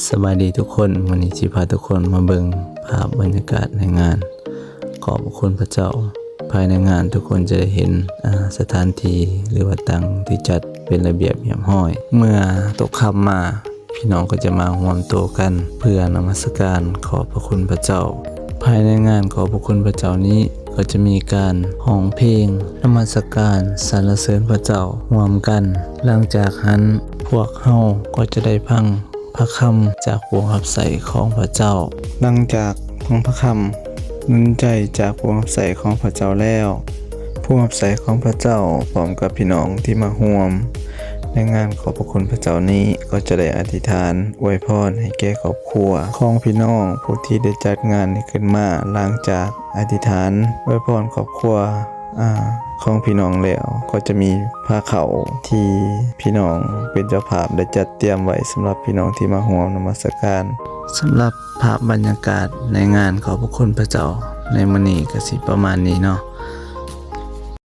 ສະບາຍດີທຸກຄົນ, ມື້ນີ້ຊິພາທຸກຄົນມາເບິ່ງພາບບັນຍາກາດໃນງານຂອບພະຄຸນພະເຈົ້າ. ພາຍໃນງານທຸກຄົນຈະໄດ້ເຫັນ ອາ ສະຖານທີ່ ຫຼືວ່າຕັ່ງທີ່ຈັດເປັນລະບຽບຮຽບຮ້ອຍ. ເມື່ອຕົກຄ່ຳມາ ພີ່ນ້ອງກໍຈະມາຮວມໂຕກັນເພື່ອນະມັດສະການຂອບພະຄຸນພະເຈົ້າ. ພາຍໃນງານຂອບພະຄຸນພະເຈົ້ານີ້ ກໍຈະມີການຮ້ອງເພງນະມັດສະການສັນລະເສີນພະເຈົ້າຮ່ວມກັນ. ຫຼັງຈາກຫັ້ນ ພວກເຮົາກໍຈະໄດ້ຟັງພະຄຳຈາກຜູ້ຮັບໃຊ້ຂອງພະເຈົ້າ. ຫຼັງຈາກຟັງພະຄຳໜູນໃຈຈາກຜູ້ຮັບໃຊ້ຂອງພະເຈົ້າແລ້ວ, ຜູ້ຮັບໃຊ້ຂອງພະເຈົ້າພ້ອມກັບພີ່ນ້ອງທີ່ມາຮ່ວມໃນງານຂອບພະຄຸນພະເຈົ້ານີ້ ກໍຈະໄດ້ອະທິຖານອວຍພອນໃຫ້ແກ່ຄອບຄົວຂອງພີ່ນ້ອງຜູ້ທີ່ໄດ້ຈັດງານນີ້ຂຶ້ນມາ. ຫຼັງຈາກອະທິຖານອວຍພອນຄອບຄົວ ອາ ຂອງພີ່ນ້ອງແລ້ວ ກໍຈະມີພາເຂົ້າທີ່ພີ່ນ້ອງເປັນເຈົ້າພາບໄດ້ຈັດຕຽມໄວ້ສຳລັບພີ່ນ້ອງທີ່ມາຮ່ວມນະມັດສະການ. ສຳລັບພາບບັນຍາກາດໃນງານຂອບພະຄຸນພະເຈົ້າໃນມື້ນີ້ກໍຊິປະມານນີ້ເນາະ.